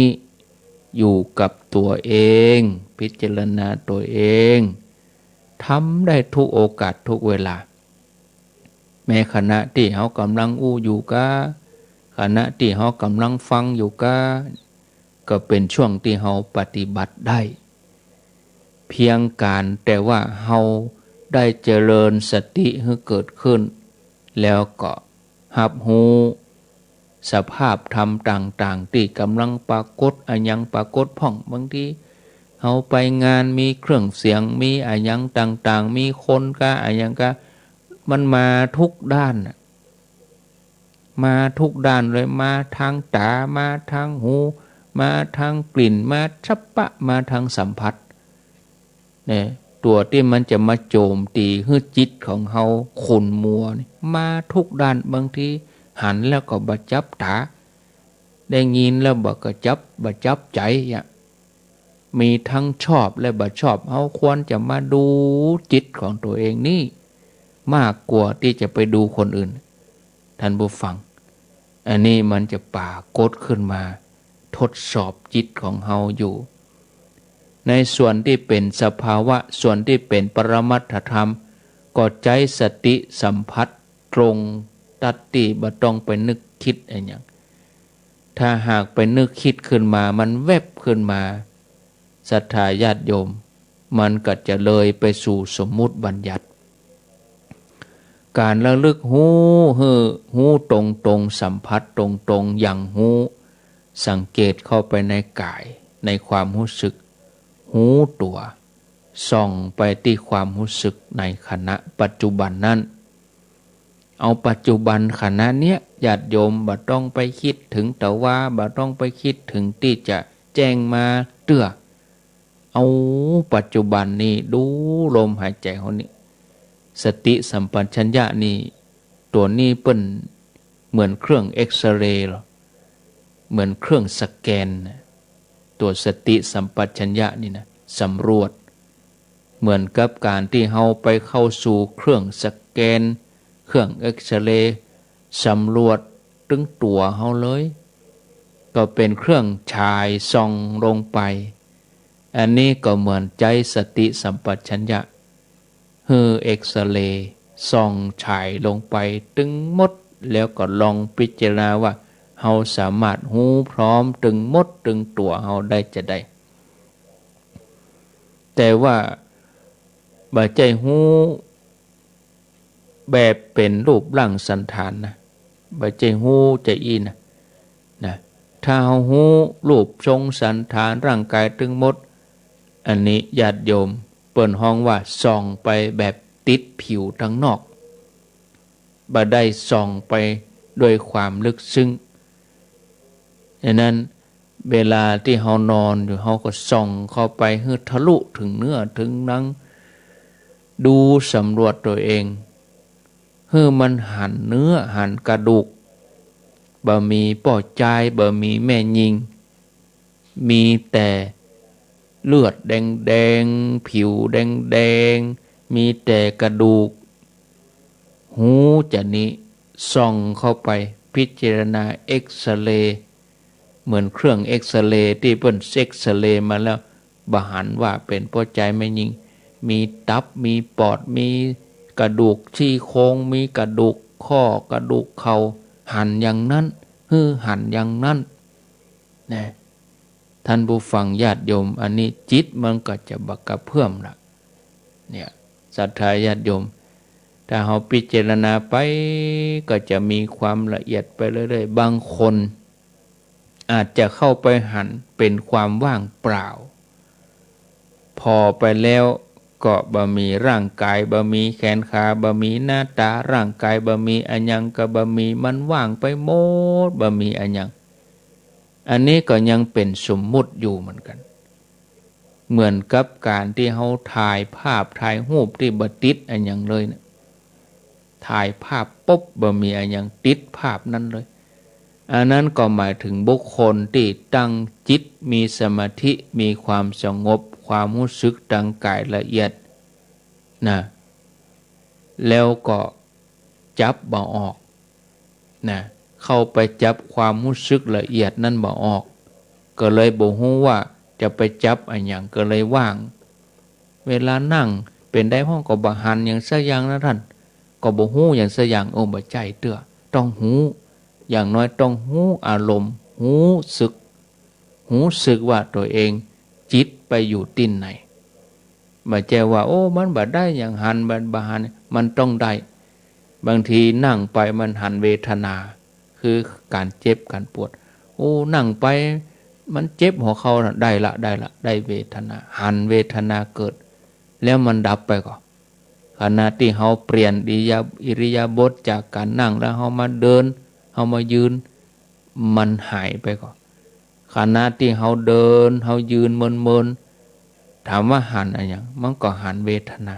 อยู่กับตั๋วเอง พิจารณาตั๋วเอง ทำได้ทุกโอกาสทุกเวลา แม้ขณะตี้เฮากำลังอู้อยู่ก้า ขณะตี้เฮากำลังฟังอยู่ก้า ก็เป๋นช่วงตี้เฮาปฏิบัติได้ เพียงก๋านแต่ว่าเฮาได้เจริญสติหื้อเกิดขึ้น แล้วก็ฮับฮู้สภาพธรรมต่างๆ ตี้ก๋ำลังปรากฏ อะหยังปรากฏพ่อง บางทีเฮาไปงานมีเครื่องเสียง มีอะหยังต่างๆ มีคนก้า อะหยังก้า มันมาทุกด้านน่ะ มาทุกด้านเลย มาตางต๋า มาตางหู มาตางกลิ่น มาสัพพะ มาตางสัมผัส เนี่ย ตั๋วตี้มันจะมาโจ๋มตี๋หื้อจิตของเฮาขุ่นมัวนี่ มาทุกด้าน บางทีหันแล้วก็บ่จับต๋า ได้ยินแล้วบ่กระจับ บ่จับใจ๋อะ มีตางชอบและบ่ชอบ เฮาควรจะมาดูจิตของตั๋วเองนี่ มากกว่าตี้จะไปดูคนอื่น ท่านผู้ฟัง อันนี้มันจะปรากฏขึ้นมาทดสอบจิตของเฮาอยู่ ในส่วนตี้เป๋นสภาวะ ส่วนตี้เป๋นปรมัตถธรรม ก็ใจ๊สติสัมผัสตรงตั๊ดตี้ บ่ต้องไปนึกกึ๊ดอะหยัง ถ้าหากไปนึกกึ๊ดขึ้นมา มันแวบขึ้นมา ศรัทธาญาติโยม มันก็จะเลยไปสู่สมมุติบัญญัติ ก๋านระลึกฮู้ หื้อฮู้ตรงๆ สัมผัสตรงๆ อย่างฮู้ สังเกตเข้าไปในก๋าย ในความฮู้สึก ฮู้ตั๋ว ส่องไปตี้ความฮู้สึกในขณะปัจจุบันนั้น เอาปัจจุบันขณะเนี้ย ญาติโยม บ่ต้องไปกึ๊ดเถิงตะวา บ่ต้องไปกึ๊ดเถิงตี้จะแจ้งมาเตื้อ เอาปัจจุบันนี่ ดูลมหายใจ๋เฮานี่ สติสัมปชัญญะนี่ ตั๋วนี้เปิ้นเหมือนเครื่องเอกซเรย์เหรอ เหมือนเครื่องสแกนน่ะ ตั๋วสติสัมปชัญญะนี่นะ สำรวจ เหมือนกับก๋านตี้เฮาไปเข้าสู่เครื่องสแกน เครื่องเอกซเรย์ สำรวจตึงตั๋วเฮาเลย ก็เป๋นเครื่องฉายส่องลงไป อันนี้ก็เหมือนใจ๊สติสัมปชัญญะ หื้อเอกซเรย์ส่องฉายลงไปตึงหมด แล้วก็ลองพิจารณาว่าเฮาสามารถฮู้พร้อมตึงหมดตึงตั๋วเฮาได้จาใด แต่ว่าบ่ใจ้ฮู้แบบเป๋นรูปร่างสันฐานนะ บ่ใจ้ฮู้จาอี้นะ นะ ถ้าเฮาฮู้รูปทรงสันฐานร่างก๋ายตึงหมด อันนี้ญาติโยมเปิ้นฮ้องว่าส่องไปแบบติดผิวตังนอก บ่ได้ส่องไปด้วยความลึกซึ้ง ฉะนั้นเวลาตี้เฮานอนอยู่ เฮาก็ส่องเข้าไปหื้อทะลุเถิงเนื้อเถิงหนัง ดูสำรวจตั๋วเอง หื้อมันหันเนื้อหันกระดูก บ่มีป้อจาย บ่มีแม่ญิง มีแต่เลือดแดงๆ ผิวแดงๆ มีแต่กระดูก ฮู้จานี้ ส่องเข้าไปพิจารณาเอกซเรย์ เหมือนเครื่องเอกซเรย์ตี้เปิ้นเอกซเรย์มาแล้ว บ่หันว่าเป๋นป้อจายแม่ญิง มีตับ มีปอด มีกระดูกซี่โครง มีกระดูกข้อ กระดูกเข่า หันอย่างนั้น หื้อหันอย่างนั้น นะ ท่านผู้ฟังญาติโยม อันนี้จิตมันก็จะบ่กระเพื่อมละ เนี่ย ศรัทธาญาติโยม ถ้าเฮาพิจารณาไป ก็จะมีความละเอียดไปเรื่อยๆ บางคนอาจจะเข้าไปหันเป๋นความว่างเปล่า ผ่อไปแล้วก็บ่มีร่างก๋าย บ่มีแขนขา บ่มีหน้าต๋า ร่างก๋ายบ่มีอะหยังก็บ่มี มันว่างไปหมด บ่มีอะหยัง อันนี้ก็ยังเป๋นสมมุติอยู่เหมือนกั๋น เหมือนกับก๋านตี้เฮาถ่ายภาพถ่ายฮูปตี้บ่ติดอะหยังเลยเนี่ย ถ่ายภาพปุ๊บบ่มีอะหยังติดภาพนั้นเลย อันนั้นก็หมายถึงบุคคลตี้ตั้งจิตมีสมาธิ มีความสงบ ความฮู้สึกตางก๋ายละเอียดนะ แล้วก็จับบ่ออกนะ เข้าไปจับความฮู้สึกละเอียดนั้นบ่ออก ก็เลยบ่ฮู้ว่าจะไปจับอะหยัง ก็เลยว่าง เวลานั่งเป๋นใดพ่องก็บ่หันหยังสักอย่างนะท่าน ก็บ่ฮู้หยังสักอย่าง โอ้ บ่ใจ้เตื้อ ต้องฮู้ อย่างน้อยต้องฮู้อารมณ์ ฮู้สึก ฮู้สึกว่าตั๋วเองจิตไปอยู่ตี้ไหน บ่ใจ้ว่า โอ้ มันบ่ได้หยังหัน บ่ บ่หัน มันต้องได้ บางทีนั่งไปมันหันเวทนา คือก๋านเจ็บก๋านปวด โอ้ นั่งไปมันเจ็บหัวเข่าน่ะ ได้ละ ได้ละ ได้เวทนา หันเวทนาเกิด แล้วมันดับไปก่อ ขณะตี้เฮาเปลี่ยนอิริยา อิริยาบถจากก๋านนั่งแล้วเฮามาเดิน เฮามายืน มันหายไปก่อ ขณะตี้เฮาเดิน เฮายืนเมินๆ ถามว่าหันอะหยัง มันก็หันเวทนา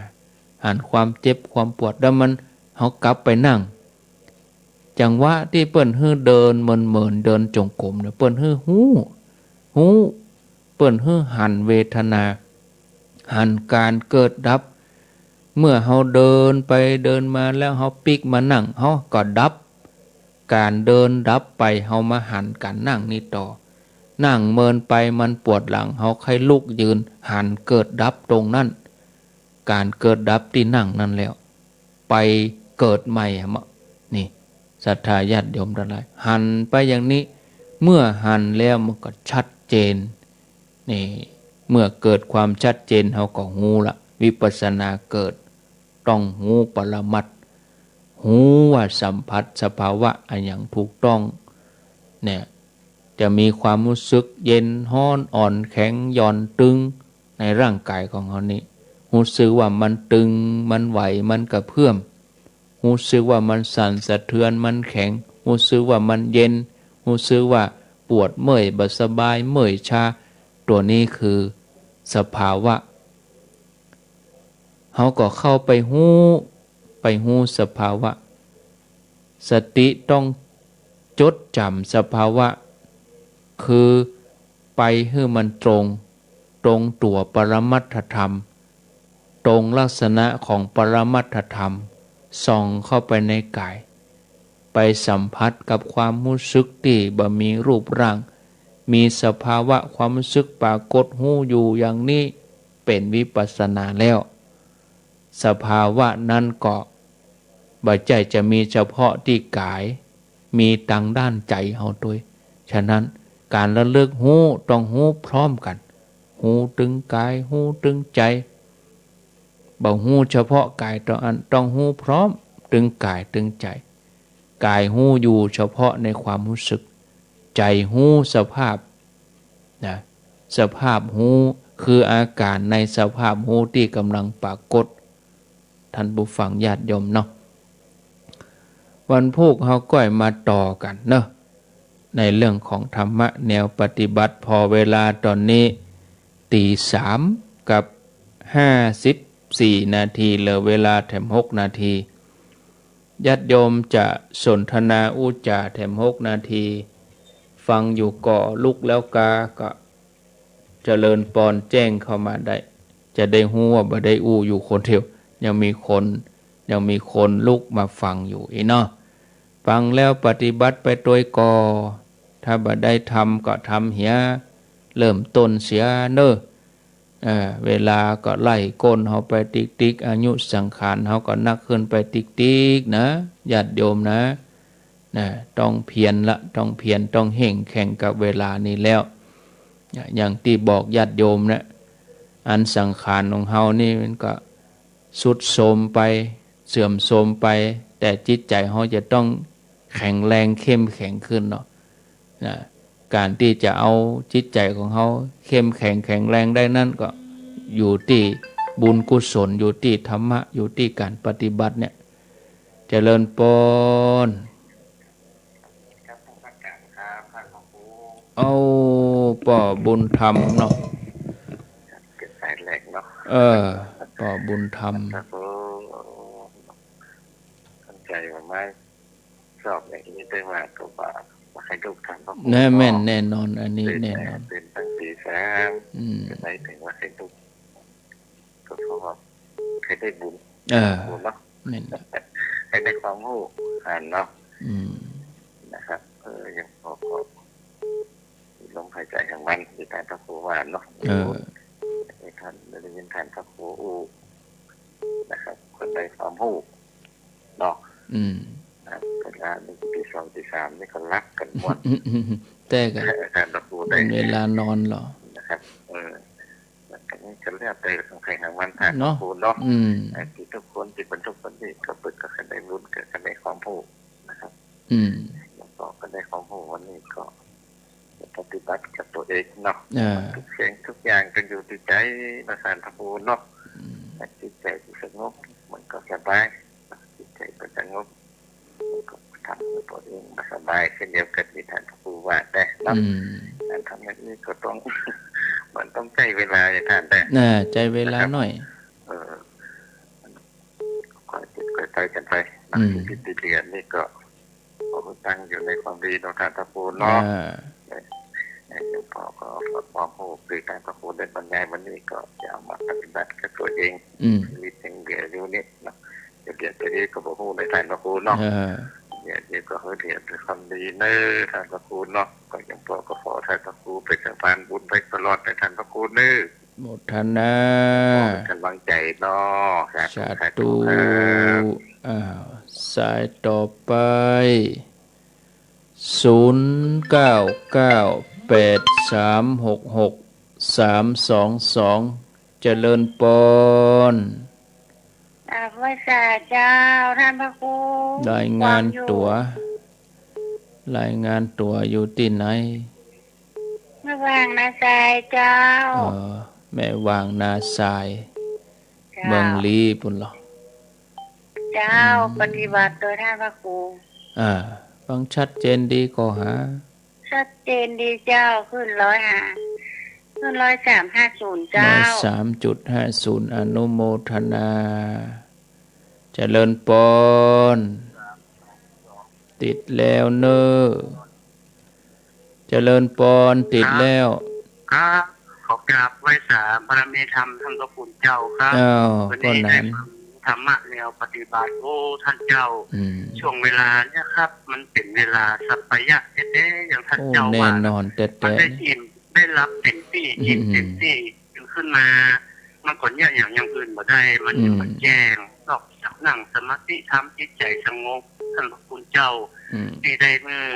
หันความเจ็บความปวด แล้วมัน เฮากลับไปนั่ง จังหวะตี้เปิ้นหื้อเดินเมินๆ เดินจงกรมเนี่ย เปิ้นหื้อฮู้ ฮู้ เปิ้นหื้อหันเวทนา หันก๋านเกิดดับ เมื่อเฮาเดินไปเดินมาแล้วเฮาปิ๊กมานั่ง เฮาก็ดับ ก๋านเดินดับไป เฮามาหันก๋านนั่งนี้ต่อ นั่งเมินไปมันปวดหลัง เฮาใค่ลุกยืน หันเกิดดับตรงนั้น ก๋านเกิดดับตี้นั่งนั้นแล้ว ไปเกิดใหม่อะเนาะ นี่ ศรัทธาญาติโยมตังหลาย หันไปอย่างนี้ เมื่อหันแล้วมันก็ชัดเจน นี่ เมื่อเกิดความชัดเจน เฮาก็ฮู้ละ วิปัสสนาเกิด ต้องฮู้ปรมัตถ์ ฮู้ว่าสัมผัสสภาวะอะหยังถูกต้อง เนี่ย จะมีความฮู้สึกเย็นฮ้อน อ่อนแข็ง หย่อนตึง ในร่างก๋ายของเฮานี้ ฮู้สึกว่ามันตึง มันไหว มันกระเพื่อม ฮู้สึกว่ามันสั่นสะเทือน มันแข็ง ฮู้สึกว่ามันเย็น ฮู้สึกว่าปวดเมื่อย บ่สบาย เมื่อยชา ตั๋วนี้คือสภาวะ เฮาก็เข้าไปฮู้ ไปฮู้สภาวะ สติต้องจดจ๋ำสภาวะ คือไปหื้อมันตรง ตรงตั๋วปรมัตถธรรม ตรงลักษณะของปรมัตถธรรม ส่องเข้าไปในก๋าย ไปสัมผัสกับความฮู้สึกตี้บ่มีรูปร่าง มีสภาวะความฮู้สึกปรากฏฮู้อยู่อย่างนี้ เป๋นวิปัสสนาแล้ว สภาวะนั้นก็ บ่ใจ้จะมีเฉพาะตี้ก๋าย มีตางด้านใจ๋เฮาตวย ฉะนั้นก๋านระลึกฮู้ต้องฮู้พร้อมกั๋น ฮู้ตึงก๋าย ฮู้ตึงใจ๋ บ่ฮู้เฉพาะก๋ายเต้าอั้น ต้องฮู้พร้อมตึงก๋ายตึงใจ๋ ก๋ายฮู้อยู่เฉพาะในความฮู้สึก ใจ๋ฮู้สภาพ นะ สภาพฮู้คืออาก๋ารในสภาพฮู้ตี้ก่ำลังปรากฏ ท่านผู้ฟังญาติโยมเนาะ วันพูกเฮาก้อยมาต่อกั๋นเนาะ ในเรื่องของธรรมะแนวปฏิบัติ ผ่อเวลาต๋อนนี้ ตี๋สามกับห้าสิบสี่นาที เหลือเวลาแถมหกนาที ญาติโยมจะสนทนาอู้จ๋าแถมหกนาที ฟังอยู่ก่อ ลุกแล้วกา ก็เจริญปอนแจ้งเข้ามาได้ จะได้ฮู้ว่าบ่ได้อู้อยู่คนเดียว ยังมีคน ยังมีคนลุกมาฟังอยู่อี้เนาะ ฟังแล้วปฏิบัติไปตวยก่อ ถ้าบ่ได้ทำก็ทำเหีย เริ่มต้นเสียเน่อ เอ่อ เวลาก็ไล่ก้นเฮาไปติ๊กๆ อายุสังขารเฮาก็นักขึ้นไปติ๊กๆ นะ ญาติโยมนะ นะ ต้องเพียรละ ต้องเพียร ต้องเฮ่งแข็งกับเวลานี้แล้ว นะ อย่างตี้บอกญาติโยมนะ อันสังขารของเฮานี่มันก็ทรุดโทรมไป เสื่อมโทรมไป แต่จิตใจ๋เฮาจะต้องแข็งแรงเข้มแข็งขึ้นเนาะ นะ ก๋านตี้จะเอาจิตใจ๋ของเฮาเข้มแข็งแข็งแรงได้นั้นก็อยู่ตี้บุญกุศล อยู่ตี้ธรรมะ อยู่ตี้ก๋านปฏิบัติเนี่ย เจริญปอน ครับ ผมก็กราบครับ ท่านพระครู เอ้า ป้อบุญธรรมเนาะ ครับ เกิดสายแหลกเนาะ เออ ป้อบุญธรรม ครับผม ตั้งใจ๋ว่าไม่ สอบอย่างนี้ได้มาก็ว่า ว่าใค่ลุก ท่านพระครู แน่ เนาะ แม่นแน่นอน อันนี้แน่นอน ตื่นตั้งตี๋สาม อืม จะได้ถึงว่าใค่ลุก ก็เพราะว่าใค่ได้บุญ เออ บุญเนาะ แม่น ใค่ได้ความฮู้ อ่านเนาะ อืม นะครับ เออ ยังพอ พอมีลมหายใจ๋แห่งมัน ตี้ท่านพระครูว่าเนาะ เออ ให้ท่านได้ยินท่านพระครูอู้นะครับ คนได้ความฮู้เนาะ อืม นะ เวลานี้ตี๋สอง ตี๋สามนี่ก็หลับกั๋นหมด แต่ก็ ท่านพระครูได้ เวลานอนเหรอ นะครับ เออ แล้วก็นี่ก็แล้วแต่ของใผของมัน ท่านพระครูเนาะ เนาะ อืม ไอ้ตี้ทุกคนตี้บรรทุกวันนี้ก็เปิ้นก็ใค่ได้บุญ ก็ใค่ได้ความฮู้นะครับ อืม หลวงพ่อก็ได้ความฮู้วันนี้ก็ ปฏิบัติกับตัวเองเนาะ อ่า ทุกสิ่งทุกอย่างก็อยู่ตี้ใจ๋เนาะ ท่านพระครูเนาะ อืม จิตใจ๋ตี้สงบมันก็สบาย จิตใจ๋ก็สงบ มันก็ทำให้ตัวเองมันสบายเช่นเดียวกั๋นตี้ท่านพระครูว่าแต๊เนาะ อืม ก๋านทำอย่างนี้ก็ต้อง มันต้องใจ๊เวลาไอ้ท่านแต๊ น่า ใจ๊เวลาหน่อย เออ ค่อยเฮ็ดค่อยไปกั๋นไป อืม ตี้เหลือนี่ก็ ขอตั้งอยู่ในความดีเนาะ ท่านพระครูเนาะ อ่า เอ่อ หลวงพ่อก็เอาความฮู้ตี้ท่านพระครูได้บรรยายวันนี้ก็จะเอามาปฏิบัติกับตัวเอง อืม ชีวิตยังเหลืออยู่นี่เนาะ จะเหลือตัวนี้ก็บ่ฮู้เนาะ ท่านพระครูเนาะ อ่า เดี๋ยว เดี๋ยวก็ให้เหลือแต่ความดีเนาะ ท่านพระครูเนาะ ก็หลวงพ่อก็ขอท่านพระครูเป๋นสะพานบุญไปตลอดเนาะ ท่านพระครูเนาะ โมทนา ขอเป๋นก๋ำลังใจ๋เนาะ สาธุ สาธุ สาธุครับ อ้าว สายต่อไป ศูนย์เก้าเก้า แปดสามหกหก สามสองสอง เจริญปอน กราบไหว้สาเจ้า ท่านพระครู รายงานตั๋ว ฟังอยู่ รายงานตั๋วอยู่ตี้ไหน แม่วางนาทรายเจ้า เออ แม่วางนาทราย เจ้า เมืองลี้ปู้นเหรอ เจ้า อืม ปฏิบัติโดยท่านพระครู อ่า ฟังชัดเจนดีก่อหา ชัดเจนดีเจ้า ขึ้นร้อยห้า ขึ้นร้อยสามห้าศูนย์เจ้า ร้อยสามจุดห้าศูนย์ อนุโมทนา เจริญปอน ติดแล้วเน่อ เจริญปอน ติดแล้ว ครับ ขอกราบไหว้สาบารมีธรรมท่านพระคุณเจ้าครับ อ้าว วันนี้ ก็นั้น ได้ฟังธรรมะแนวปฏิบัติ โอ้ ท่านเจ้า อืม ช่วงเวลาเนี่ยครับ มันเป๋นเวลาสัปปายะแต๊ๆ อย่างท่าน โอ้ เจ้าว่า แน่นอนแต๊ๆ มันได้อิ่ม ได้หลับเต็มตี้ อืม อิ่มเต็มตี้ ตื่นขึ้นมา มันก็เยียะอย่าง อย่างอื่นบ่ได้ มัน อืม มันแจ้ง นอกจาก นั่งสมาธิธรรมจิตใจ๋สงบ ต้านพระคุณเจ้า อืม ตี้ได้หื้อ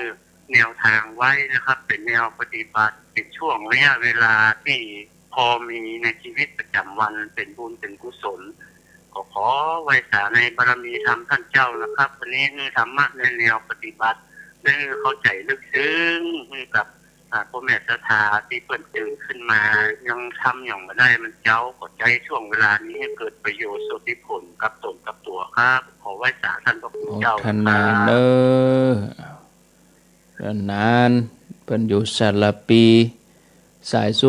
แนวตางไว้นะครับ เป๋นแนวปฏิบัติ เป๋นช่วงระยะเวลาตี้พอมีในจีวิตประจ๋ำวัน เป๋นบุญเป๋นกุศล ก็ขอไหว้สาในบารมีธรรมต้านเจ้านะครับ วันนี้หื้อธรรมะในแนวปฏิบัติ ได้หื้อเข้าใจ๋ลึกซึ้ง หื้อกับ อ่า ป้อแม่ศรัทธาตี้เปิ้นตื่นขึ้นมา ยังทำหยังบ่ได้ มันเจ๊า ก็ใจ๊ช่วงเวลานี้หื้อเกิดประโยชน์สนธิผลกับต๋นกับตั๋วครับ ขอไหว้สาต้านพระคุณเจ้านะครับ โมทนาเน้อ เปิ้นหนาน เปิ้นอยู่สารภี สายสุ